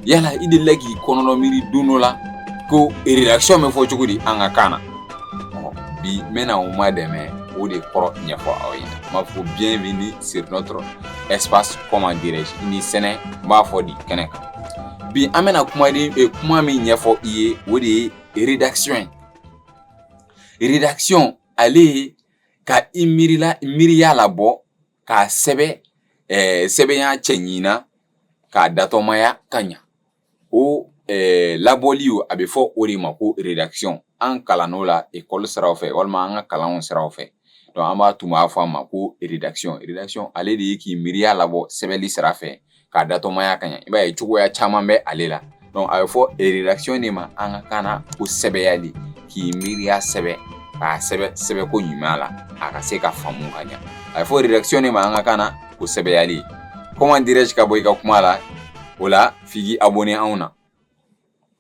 Yala i delila k'i kɔnɔnɔ miiri don dɔ la ko rédaction bɛ fɔ cogo di an ka kan na? Bi n bɛna aw ma dɛmɛ o de kɔrɔ ɲɛfɔ aw ɲɛna. N b'a fɔ bienvenue sur notre espace, comment dirais-je, ni sɛnɛ n b'a fɔ di kɛnɛ kan. Bi an bɛna kumaden kuma min ɲɛfɔ i ye, o de ye rédaction ye. Rédaction, ale ye ka i miirila miiriya labɔ k'a sɛbɛn sɛbɛnya cɛɲina k'a datɔmaya ka ɲa. O labɔli, o a bɛ fɔ o de ma ko rédaction. An kalann'o la ekɔli siraw fɛ walima an ka kalanw siraw fɛ. Donc an b'a tun b'a fɔ a ma ko rédaction. Rédaction, ale de ye k'i miiriya labɔ sɛbɛnni sira fɛ k'a datɔmaya ka ɲa. I b'a ye cogoya caman bɛ ale la. Donc a bɛ fɔ rédaction de ma an ka kan na ko sɛbɛyali, k'i miiriya sɛbɛn, k'a sɛbɛn sɛbɛnko ɲuman la, a ka se ka faamu ka ɲa. A bɛ fɔ rédaction de ma an ka kan na ko sɛbɛyali. Comment dirais-je, ka bɔ i ka kuma la, o la f'i k'i abonné anw na.